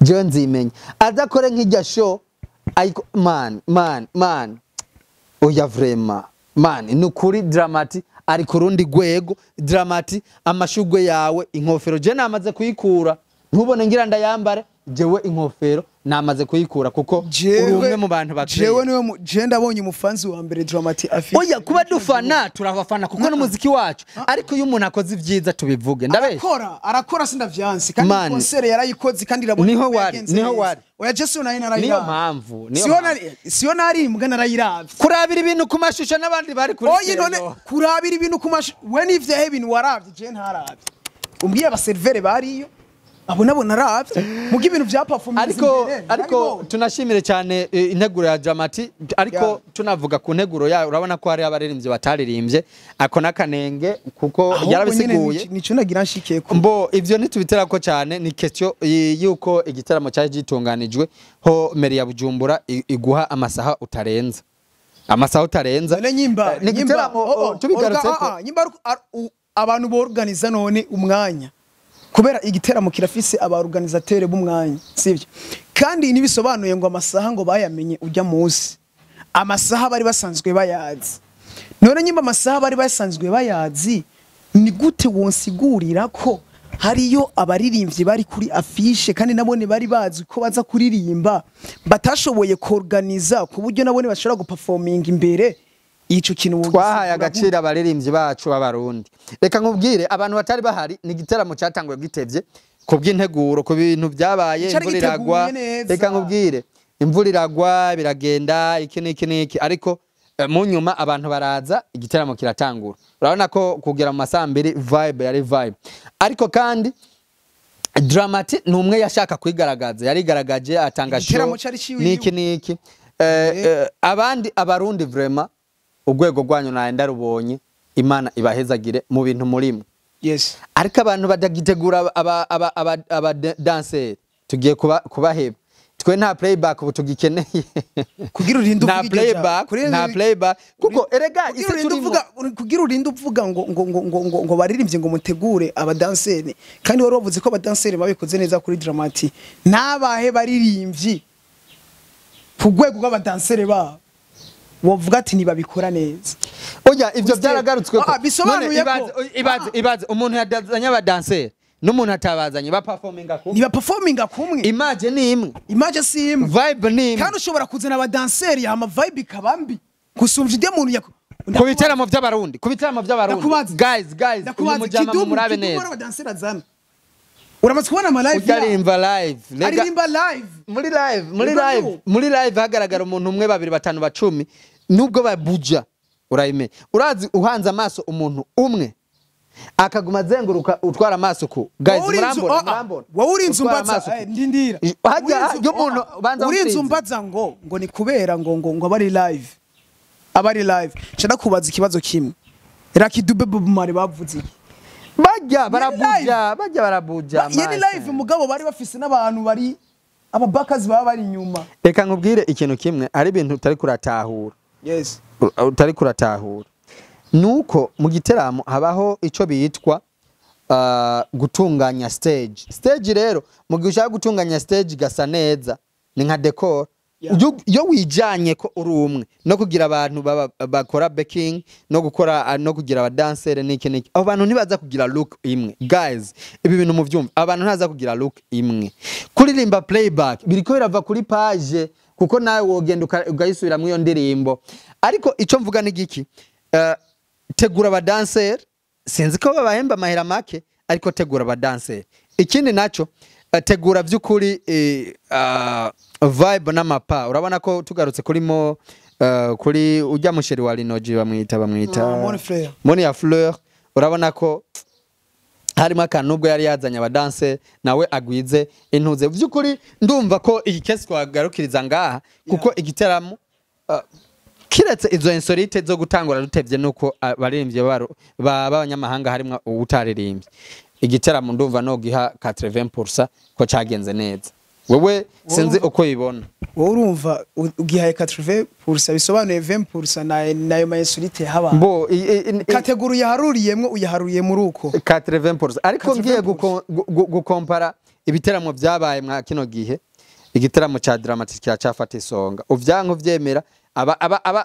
jewe nzimenya. Azakore nk'ijya show ayiko, man, man, man, oya, vraiment, man, ni ukuri Dramati ari ku rundi rwego. Dramati, amashugwe yawe, inkofero je namaze kuyikura, ntubone ngira ndayambare. Jewe inkofero namaze kuyikura kuko uri umwe mu bantu bakeye. Jewe niwe je ndabonye umufanzi wa mbere Dramati afite. Oya, kuba dufana, turabafana kuko n'umuziki wacu, ariko iyo umuntu akoze ibyiza tubivuge. Ndabesha? Arakora, arakora, sindavyanse. Kandi Man. concert yarayikoze kandi irabona Niho ko wari, yagenze niho neza. wari. Oya, Jesu nayo narayiravye. Niyo mpamvu, niyo Siho mpamvu. siho nari mbwa, narayiravye. Kurabira ibintu ku mashusho n'abandi bari kuri Oye, none stereo. kurabira ibintu ku mashu, we n'ivyahe ibintu waravye je ntaravye? Umbwiye abaservere bariyo, abo nabo naravye, muga ibintu vya performance Ariko imbere, ariko narabibonye. tunashimire cyane integuro ya Dramati, ariko Yeah. tunavuga ku nteguro yayo, urabona ko hari abaririmbyi bataririmbye, ako n'akanenge kuko Ahubwo nyene yarabisiguye. Nico nagira nshikiye ko. Mbo ivyo ntitubitera ko cyane, ni question yuko igitaramo cyari gitunganijwe ho mairie ya Bujumbura iguha amasaha utarenza, amasaha utarenza. None nyimba Ni igitaramo oh, oh, tubigarutse ko nyimba abantu borganiza none umwanya, kubera igiteramo kirafise abaorganisateur b'umwanya, sivyo? Kandi nibisobanuye ngo amasaha ngo bayamenye ujya munsi, amasaha bari basanzwe bayazi. None nyimba amasaha bari basanzwe bayazi, ni gute wonsigurira ko hariyo abaririmbyi bari kuri affiche, kandi nabone bari bazi ko baza kuririmba, batashoboye kuorganiza ku buryo nabone bashobora guperforminga imbere? Ico kintu wogisigura Twahaye gute? agaciro abaririmbyi bacu b'Abarundi. Reka nkubwire, abantu batari bahari, ni igitaramo cyatanguye gitevye ku bw'integuro, ku bintu byabaye, Cari imvura iragwa. giteguye neza. Reka nkubwire, imvura iragwa, biragenda iki n'iki n'iki, ariko mu nyuma abantu baraza, igitaramo kiratangura. Urabona ko kugera mu masaha 2 vibe yari vibe. Ariko kandi Dramati ni umwe yashaka kwigaragaza, yarigaragaje, atanga show Igiteramo cari ciwiwe. n'iki n'iki. Abandi Abarundi, vraiment urwego rwanyu nawe ndarubonye, Imana ibahezagire mu bintu murimo. Ariko abantu badagitegura aba danseri, tugiye kubaheba. Twe nta playback ubu tugikeneye. Kugira urinde Nta uvuga iryo jambo. playback, nta playback, kuko erega Kugira isi urinde turimo kugira urinde uvuga ngo baririmbye, ngo mutegure abadanseri, kandi wari wavuze ko abadanseri babikoze neza kuri Dramati. Nabahe baririmbyi ku rwego rw'abadanseri babo wovuga ati ntibabikora neza? Oya, ivyo byaragarutswe ko. Bisobanuye None ibaze, ibaze umuntu yadazanye abadanseri n'umuntu atabazanye, baperforminga ku Ntibaperforminga kumwe. Image ni imwe? Image si imwe. Vibe ni imwe? Kandi ushobora kuzana abadanseri, hama vibe ikaba mbi gusumvya ibyo muntu Ku biteramo by'Abarundi, ku biteramo by'Abarundi. Ndakubaza. Guys, guys, uyu Ndakubaza, mujama Kidumu, murabe Kidumu neza. ari abadanseri azana? Uramaze kubona ama live Ujya yabo? arimba live. Aririmba live. Muri live, muri Urumva live, yuko? muri live hagaragara umuntu umwe, babiri, batanu, bacumi, nubwo babuja urayime. Urazi uhanze amaso umuntu umwe akaguma azenguruka, utwara amaso ku, guys, Wowe urinze- murambona? ah, ah. Murambona? Wowe urinze Utwara umbaza amaso ku- ndindira. Hajya Urinze- iyo umuntu banza urinze umfirize. umbaza ngo ni kubera ngo abari live, abari live. Nca ndakubaza ikibazo kimwe. Lucky Dube, Bob Marley bavuze iki? Bajya barabuja, bajya barabuja. Iyo ni my live, mugabo bari bafise n'abantu bari ababakazi baba bari inyuma. Reka nkubwire ikintu kimwe, hari ibintu utari kuratahura. Utari kuratahura nuko mu giteramo habaho ico bitwa gutunganya stage. Stage rero, mu gihe ushaka gutunganya stage gasa neza, ni nka decor. Iyo wijanye ko uri umwe no kugira abantu bakora backing no gukora no kugira abadansere n'iki n'iki, abo bantu ntibaza kugira look imwe. Guys, ibi bintu muvyumva, abantu ntaza kugira look imwe. Kuririmba playback biriko birava kuri page, kuko nawe wogenda ukayisubiramwo iyo ndirimbo. Ariko ico mvuga ni giki? Tegura abadansere, sinzi ko babahemba amahera make, ariko tegura abadansere. Ikindi naco, tegura by'ukuri vibe n'amapa. Urabona ko tugarutse kuri mo kuri ujya musheri wa Linoji, bamwita Ah, Moni Fleur. Moni ya Fleur. Urabona ko harimo akantu, nubwo yari yazanye abadanse, nawe agwize intuze. By'ukuri ndumva ko iyi case twagarukiriza ngaha, kuko igiteramo kiretse izo insolite zo gutangura dutevye, nuko abaririmbyi b'abanyamahanga harimwo uwutaririmbye, igiteramo ndumva no giha 80% ko cagenze neza. Wewe sinzi uko ibona. Wowe urumva ugihaye 80%, bisobanuye 20% nayo ma insolite haba. Bo Catégorie yaharuriyemwo, uyaharuriye muri uko. 80%, ariko ngiye 80%. Gukompara ibiteramo byabaye mwa kino gihe, igiteramo ca Dramatic kiracafata isonga. Uvyanka uvyemera,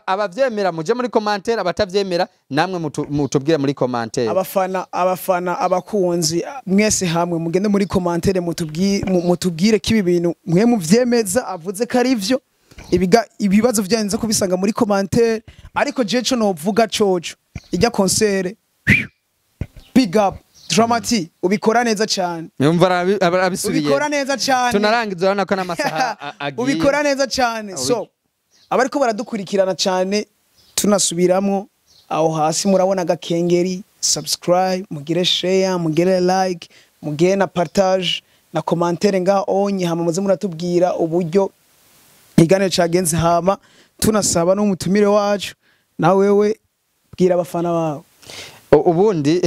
abavyemera muje muri commentaire, abatavyemera namwe mutubwire muri commentaire. Abafana, abakunzi mwese hamwe mugende muri commentaire mutubwire ko ibi bintu mwe muvyemeza avuze ko ari ivyo. Ibibazo byanyu nza kubisanga muri commentaire, ariko je co novuga coco, ijya concert, big up Dramati, ubikora neza cyane. Yumva arabisubiye. Ubikora neza cyane. Tunarangiza, urabona ko n'amasaha agiye. Ubikora neza cyane. So abariko baradukurikirana cyane, tunasubiramwo, aho hasi murabona agakengeri, subscribe, mugire share, mugire like, mugire na partage na commentaire ngaho onye, hama muze muratubwira uburyo iganiro cagenze. Hama tunasaba n'umutumire wacu, na wewe bwira abafana bawe. Ubundi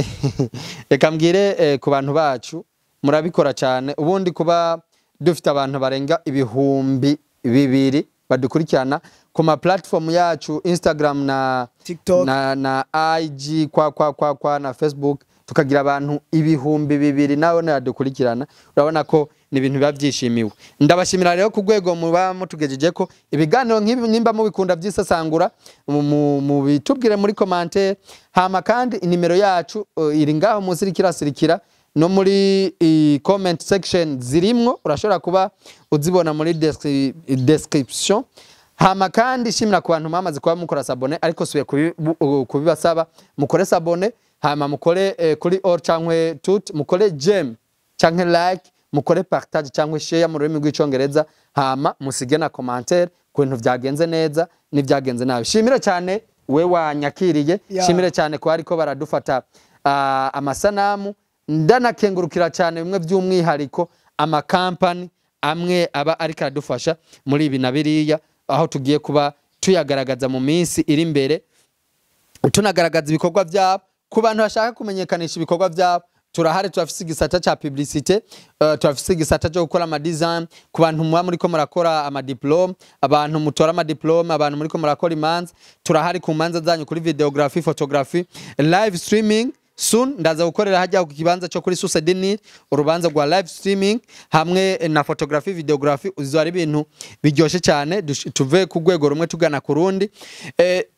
reka mbwire ku bantu bacu, murabikora cyane. Ubundi kuba dufite abantu barenga 2000 badukurikirana ku ma platform yacu, Instagram na TikTok. na IG kwa na Facebook, tukagira abantu 2000 nawe badukurikirana, urabona ko ni ibintu biba byishimiwe. Ndabashimira rero ku rwego muba mutugejeje ko ibiganiro nk'ibi. Nimba mubikunda byisasangura, mubitubwire muri commentaire. Hama kandi inimero yacu iri ngaho munsi, iriko irasirikira no muri comment section zirimwo, urashobora kuba uzibona muri description. Hama kandi shimira ku bantu mwamaze kuba mukora s'abonner, ariko suye kubibasaba mukore s'abonner, hama mukore kuri all cankwe tout, mukore j'aime canke like, mukore partage cyangwa share mu rurimi rw'Icongereza, hama musige na commentaire ku bintu vyagenze neza n'ivyagenze nabi. Shimire cyane we wanyakiriye. Shimire cyane ko ariko baradufata amasanamu. Ndanakengurukira cyane bimwe by'umwihariko amakampani amwe aba ariko aradufasha muri ibi na biriya, aho tugiye kuba tuyagaragaza mu minsi iri imbere, tunagaragaza ibikorwa byabo. Ku bantu bashaka kumenyekanisha ibikorwa byabo, turahari. Turafise igisata ca publicité, turafise igisata cyo gukora ama design. Ku bantu muba muriko murakora ama diplôme, abantu mutora ama diplôme, abantu muriko murakora imanza, turahari ku manza zanyu kuri videography, photography, live streaming. Soon ndaza gukorera hajya ku kibanza cyo kuri Source du Nil urubanza rwa live streaming hamwe na photography, videography. Uzo ari ibintu biryoshe cyane, tuve ku rwego rumwe tugana ku rundi.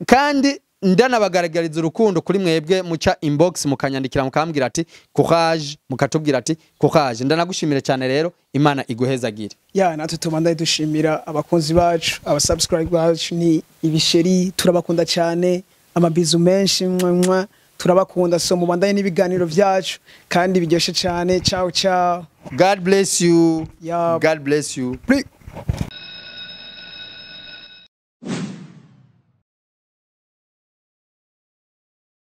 Kandi ndanabagaragariza urukundo kuri mwebwe muca inbox, mukanyandikira, mukambwira ati courage, mukatubwira ati courage. Ndanagushimire cyane rero, Imana iguhezagire. Ya, natwe tubandaye dushimira abakunzi bacu, abasubscribe bacu ni ibisheri, turabakunda cyane, amabizu menshi, mwa mwa, turabakunda. So mubandaye n'ibiganiro byacu kandi biryoshe cyane. Ciao ciao. God bless you. Yeah. God bless you. Please.